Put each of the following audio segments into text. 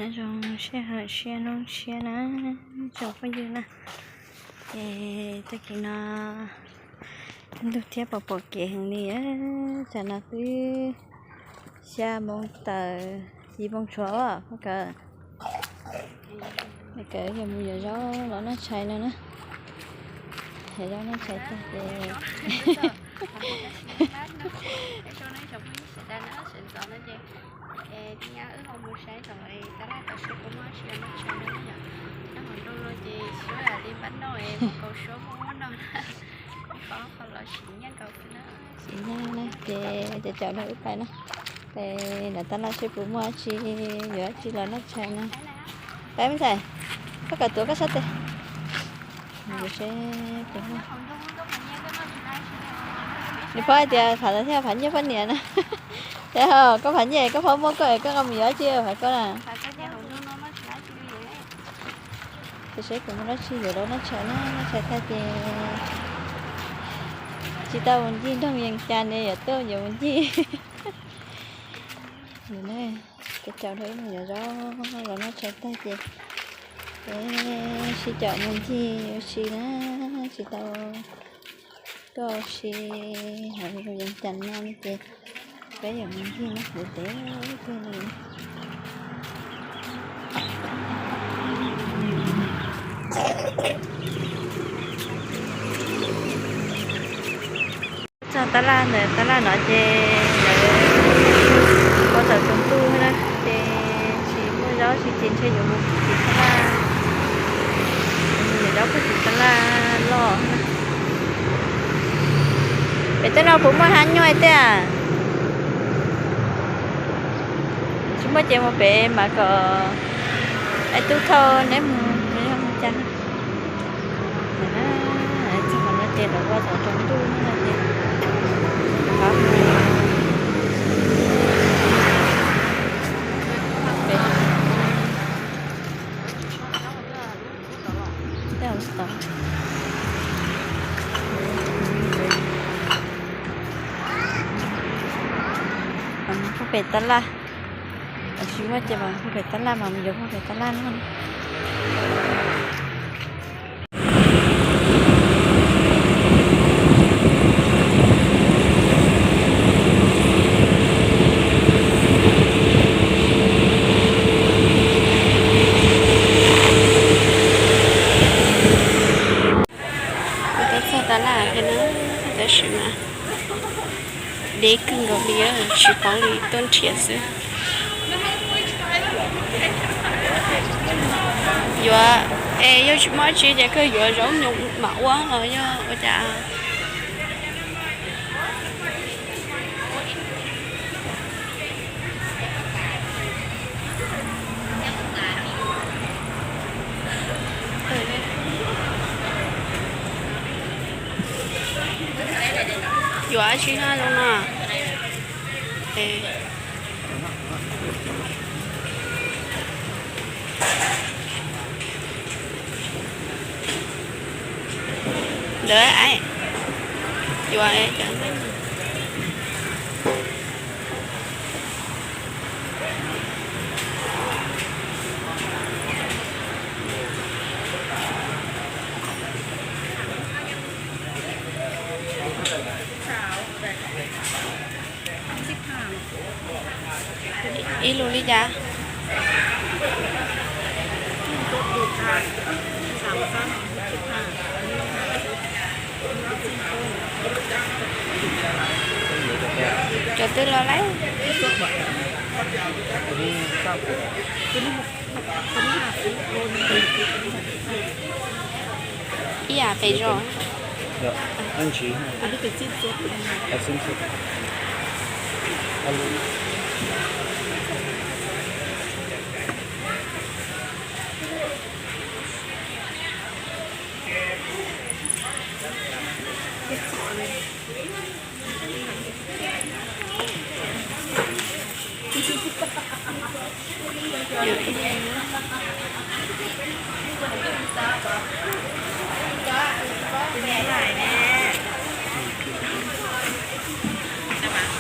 Nyob zoo sij hawm siab hnub tshiab na, tsoom phooj ywg na. Ces tag kis no ntug thiab pom pom kev heev li, tsam no twb xya moo tawm yim moo tshuav os, kawm, kawm yog mus yuav zaub los noj tshais no na. Yuav zaub noj tshais tag ces Sim nyab na, ces cov caum rau wb pais na. Pais lawv tab laj seb puas muaj dab tsi, yuav dab tsi los noj tshais na. Pais me ntxhais, koj kawm tuav koj sab tes. Yuav seb puas muaj. Nws phob hais tias Phav thiaj Phav nyiaj poj niam na. Ces koj Phav nyiaj koj phob muab koj es koj nqa mus yuav dab tsi Phav koj na. Ces seb puas muaj dab tsi yuav los noj tshais na, noj tshais tag ces tsis tau mus ncig nroog Yees Cas ne, yuav tuaj yuav mus ncig. Cov caum rau wb mus yuav zaub los noj tshais tag ces sib caum mus ncig ua si na, tsis tau tuaj ua si hauv Yees Cas no ces peb yuav mus ncig na, ntev ntev kawg li. Txog tab laj ntawm tab laj no ces lawv ua tawm tsaus ntuj na, ces tsis muaj zaub tsis ces ntshe yuav mus tim tab laj, yuav zaub puag tim tab laj loj na. Pem tej no puas muaj hab nyuj tej a? Tsis muaj ces mus pem mas kom es tub thauj neb mus, neb mus cas. Txog qhov no ces lawv ua tawm tsaus ntuj no ces puag pem tab laj. Tsis muaj ces mas puag pem tab laj mas mus yuav puag pem tab laj no. Kuv tuaj txog tab laj thiab na, tab sis mas deb kawg nkaus li, tsis paub li, tuaj nrhiav xwb. Yuav, es yog tsis muaj dab tsi ces kawg yuav zaub nyoos mam ua los yog ua cas? Yuav tsis noj zoo no. Ntawd yuav cov Ib lus li cas? Cov twg los lawm? Ib yam pem zos.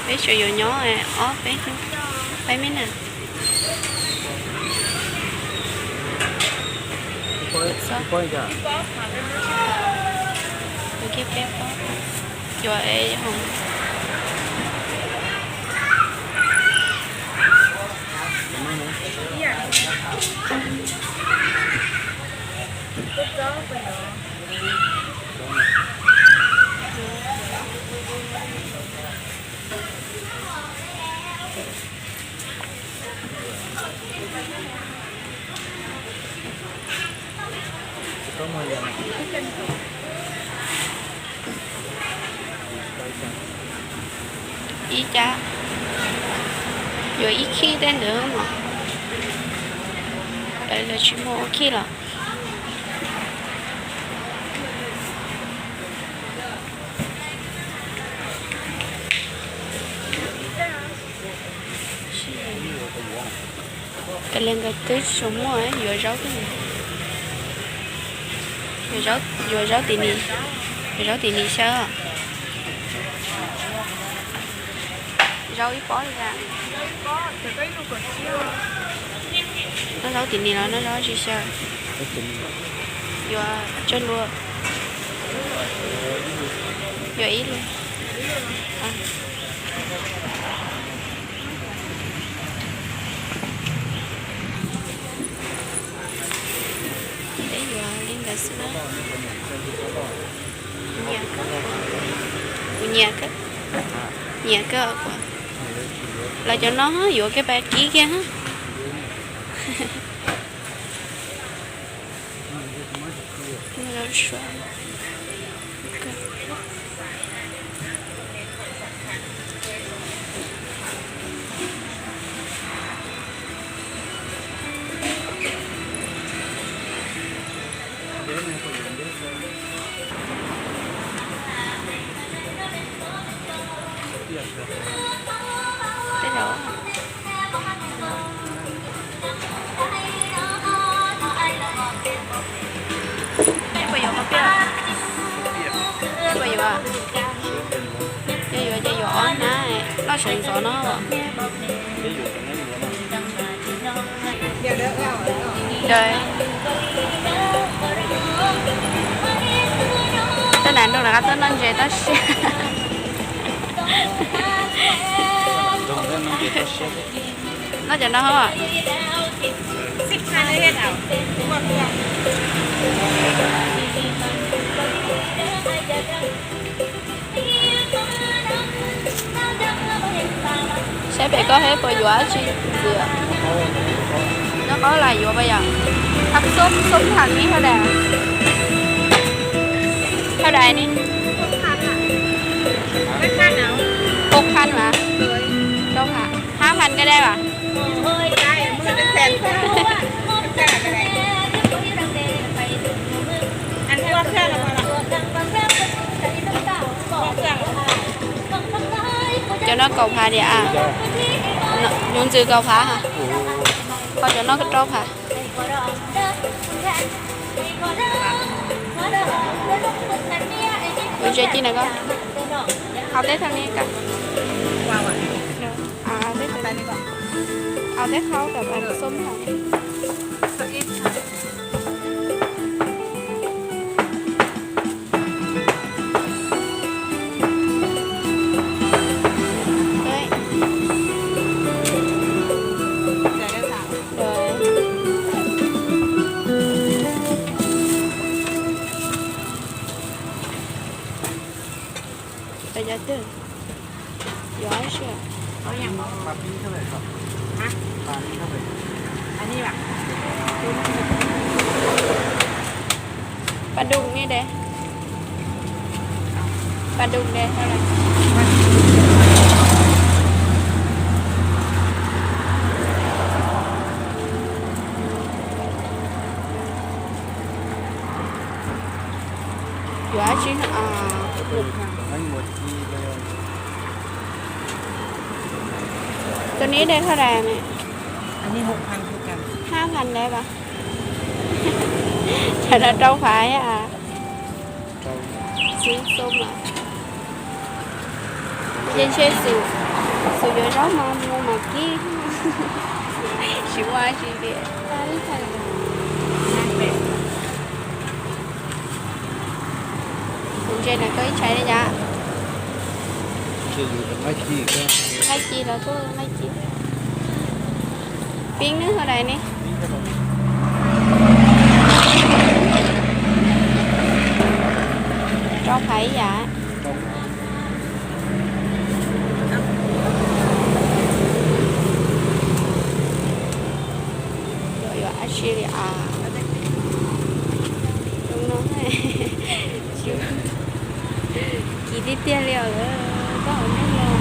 Peb tseem yuav nyob ob peb hnub, peb me na. Ib pob li cas? Ib pob, yuav peb pob. Yuav es hoo. Ib cab, yuav ib khib tej ntawd mas, lawv tsis muaj ua khib los. Kav liam nkawd twb tsis muaj, yuav zaub, yuav zaub tim ni, yuav zaub tim ni xyaw. Zaub ib pob li cas? Noj zaub tim ni los noj zaub tsis xyaw? Yuav tsawg lub? Yuav ib lub. Peb yuav li ntawd xwb na. Nyiam kawg, kuv nyiam kawg, nyiam kawg. Los cov no yuav kawg, pab kib kiag. Puas yuav, puas yuav? Yog yuav ces yuav ob hnab, noj sawv ntxov no. Tej nam nrog lawv qab tuaj noj ntses toj siab. Noj cov no hos. Saib pem koj hab puas yuav dab tsi ntxiv. Nyob qaub las yuav puas yom? Hab xub xub tham neb hab dais, hab dais ne. Poob phab mas, rau phab, hab phab koj dai mas. Cov no kaum phav diam, nuv ntxwv kaum phav, ho cov no rau phav. Kuv ntsia ci na koj. Hau teb thaum ni, hau teb hau kom xub thaum. Yuav, yuav, pas dum ne de, pas dum de. Yuav tsi, tus neb de thaj dais ne? Hab phav dais pas? Cov no rau phav. Xub xub mas. Ces ntshe xub, xub yuav zaub mas mus mas kib. Tsis muaj dab tsi tiag. Ntses ntawm koj ib tshais li cas? Nqaij ci los tuaj nqaij ci. Pib neb hauv daim ne. Rau phav ib yam. Yuav yuav ab tsi li as. Zoo no, kis tiag tiag li os lawm, koj hauv neeg los.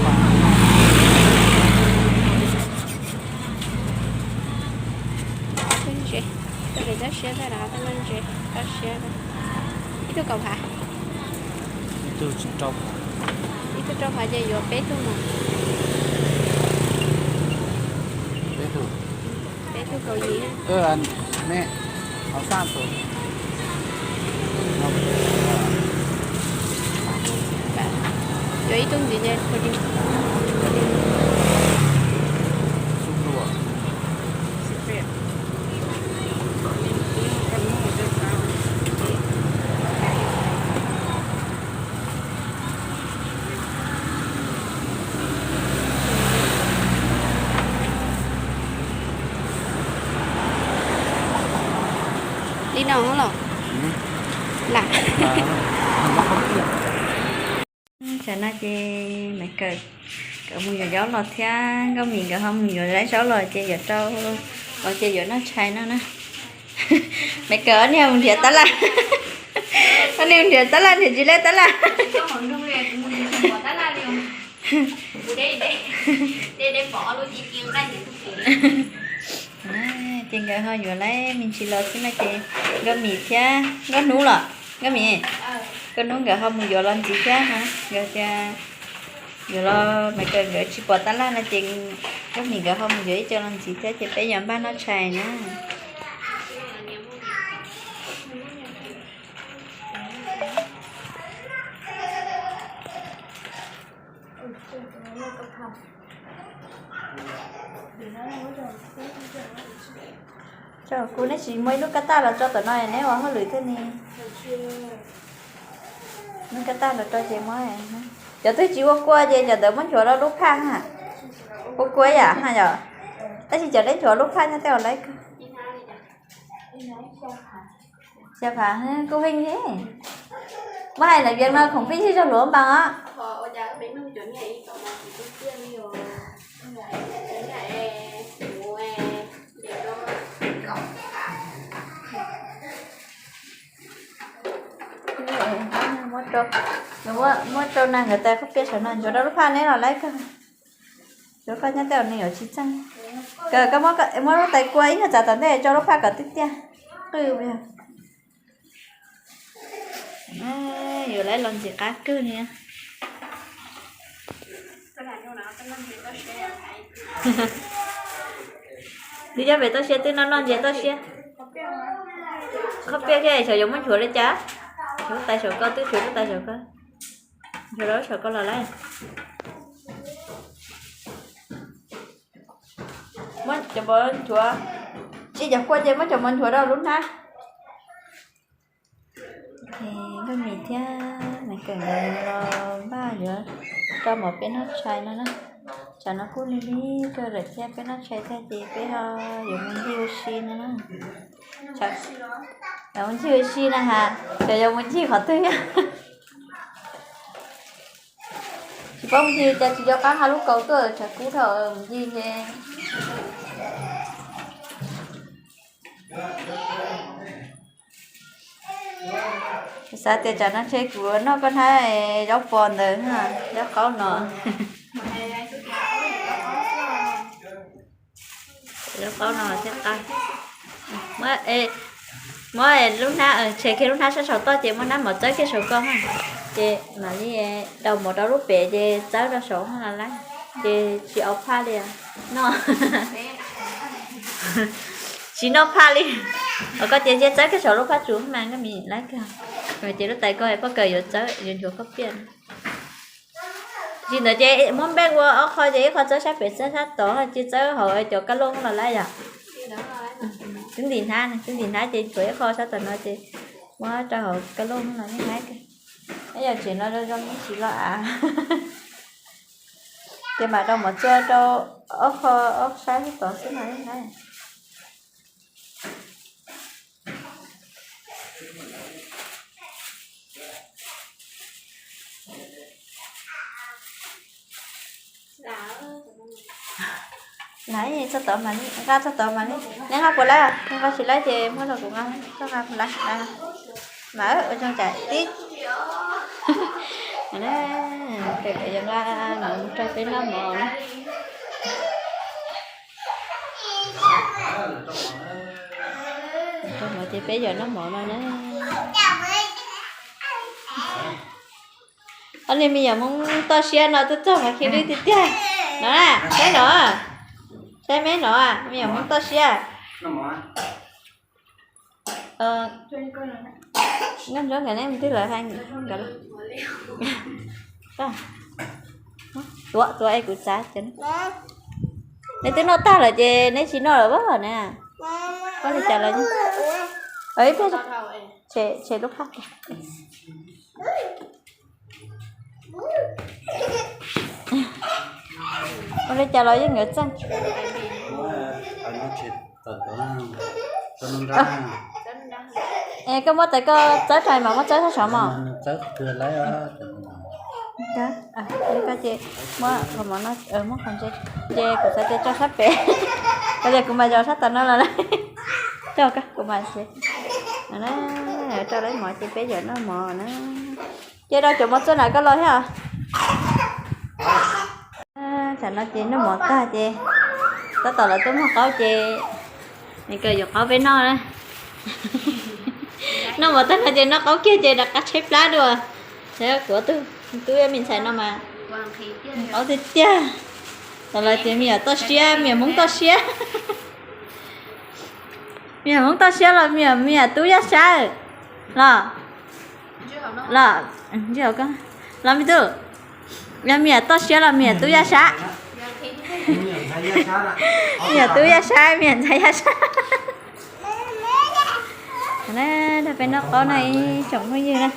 Ob tug ntses, tau pem toj siab tag rov qab tau loj ntses toj siab. Ib tug kaum phav. Ib tug rau phav ces yuav peb tug mas. Peb tug kaum yim. Yuav ib tug ntxiv ces. Li no los? Lam. Tam no ces Maiv Kawm nkawd mus yuav zaub los thiab, Nkauj Mim nkawd ho mus yuav zaub los ces yuav rau, los ces yuav noj tshais no na. Maiv Kawm ob niag mus nrhiav tab laj, ob niag mus nrhiav tab laj, nrhiav tsis lej tab laj. Ces nkawd ho yuav lawm me ntsis los xwb no ces Nkauj Mim thiab Nkauj Hnub los, Nkauj Mim, Nkauj Hnub nkawd ho mus yuav los ntxiv thiab na. Nkawd tias yuav los Maiv Kawm nkawd tsis pom tab laj no ces Nkauj Mim nkawd ho mus yuav ib co los ntxiv thiab ces peb yuav npaj noj tshais na. Kuv neb tsis muaj ib lub kab taj los tso tom no neb ua hauj lwm thiab ne. Lub kab taj los tso ces muab. Cov twg tsis ua kua ces cov ntawd muab nchuav rau lub phaj ha. Ua kua yam ha yom. Tab sis cov neb nchuav lub phaj nyob tej ua lawv kawg. Xya phav kuj heev li. Muab hais ntawm Vias no khoom pheej sib zog hluas npas os. Muab rau na nkawd tais khaub pias saum no nchuav rau lub phaj neb los lawv kawg. Cov koj nyob tej ua neeg yuav tsis txeej. Kawm koj muab lub tais kua ib nyuag txav tom ntej tso lub phaj kom tiaj tiaj. Qwj, yuav lawv los ntxim qab kawg li. Nws cov pem toj siab twb noj noj ntses toj siab. Khaub pias thiab xyov yuav muab nchuav li cas. Lub tais saum ko twb tshuav lub tais saum ko. Nchuav rau lub saum ko los lawm. Muab cov mov nchuav, tsis cov kua ces muab cov mov nchuav rau lub hnab. Nkauj Mim thiab Maiv Kawm nkawd los npaj yuav rau mov peb noj tshais no na. Tsam no kuj lig lig kawg lawm thiab peb noj tshais tag ces peb ho yuav mus ncig ua si no na. Yuav mus ncig ua si na has, xyov yuav mus ncig qhov twg thiab. Tsis paub mus ncig cas tsis nco qab hab lub kaus tuaj tshav kub dhau mus ncig ces. Xav tias tsam no ntshe kuv noj koj hnab zaub pos ntawd, zaub qaub no. Zaub qaub no thiab qab. Muab lub hnab, tshem kiag lub hnab sab saum toj ces muab hnab mov txawb kiag saum ko ha. Ces mam li daus mov rau lub pem ces txawb rau saum no lawm, ces tsis au phaj li. Noj, tsis noj phaj li. Os, koj cia li txawb kiag saum lub phaj tsuv mas Nkauj Mim lawv kawg. Ces lub tais ko pob kws yuav txawb yuav nchuav khaub pias. Tsis ntawd ces muab npej ua ob qho ces ib qho txawb sab pem sab tod, cia txawb hauv cov kab loj los lawm yom. Twb ntim hnab, twb ntim hnab ces tshuav ib qho sab tom no ces muab rau hauv kab loj los yeej lawm kawg. Yog tsev no zoo zoo tsis los av, ces mam rau mov txua rau ob qho, ob sab tod xwb no na. Nqa txog tod mas, nqa txog tod mas, neb nqa puas laib? Neb nqa tsis laib ces muab rau kuv nqa, koj nqa puas laib? Mas ua zoo tsam tib pem yuav nqa mus rau peb noj mov na. Rau mov ces peb yuav noj mov no na. Ob niag me nyuam Hmoob toj siab no twb txog mas khi lwj tiag tiag no. Saib no, saib me no, me nyuam Hmoob toj siab. Nkauj Ntsuab nkawd neb mus twg lawm, hais nkawd. Tuav tuav es kuv txav. Neb twb noj tag lawm ces neb tsis noj lawm na. Koj li cas los, ib pliag tshem lub phaj. Ua li cas los yeej yuav txawj. Es koj muab tais koj txawb rau mas muab txawb sab saud mos. Ces muab qhov ntse, ces kuv xav tias tso sab pem, koj tias kuv mas yos sab tom no los na. Rau koj kuv mas rau lawv mov ces peb yuav noj mov na. Ces rau cov mov txua na koj los thiab. Tam no ces noj mov tag ces tab tom lawv tuaj muag qaub ces nws kawm yuav qaub peb noj na. Noj mov tag no ces noj qaub kiag ces rov qab tshaib plab dua. Saib kuv tus tub me ntxhais no mas qaub tiag tiag. Tam los ces me nyuam toj siab, me nyuam Hmoob toj siab. Me nyuam Hmoob toj siab los me nyuam, me nyuam tub yaj sab los, los, los me tub, yog me nyuam toj siab los me nyuam tub yaj sab. Me nyuam tub yaj sab, me nyuam ntxhais yaj sab. Nrog peb noj qaub na ib tsoom phooj ywg na.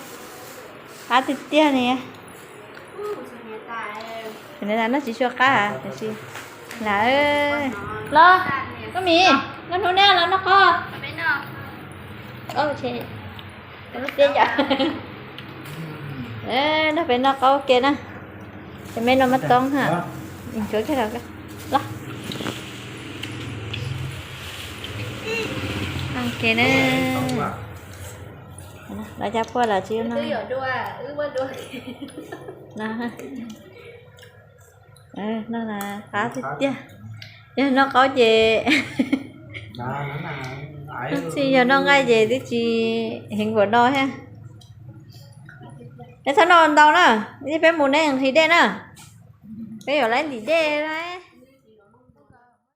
Qab tiag tiag li. Noj tsis tshua qab tiam sis, los, koj Mim, noj hnub neb los noj qaub. Nrog peb noj qaub ua ke na. Ces me no mab toob ha, tshuav kiag los, los, ua ke na. Los cab puaj los tsis no. No, qab tiag tiag. Yog noj qaub ces, txij yog noj nqaij ces twb tsis heev npaum no thiab. Neb txhob noj ntau na, ib pliag peb mus neb nqhis dej na. Peb yuav lawv ntim dej na.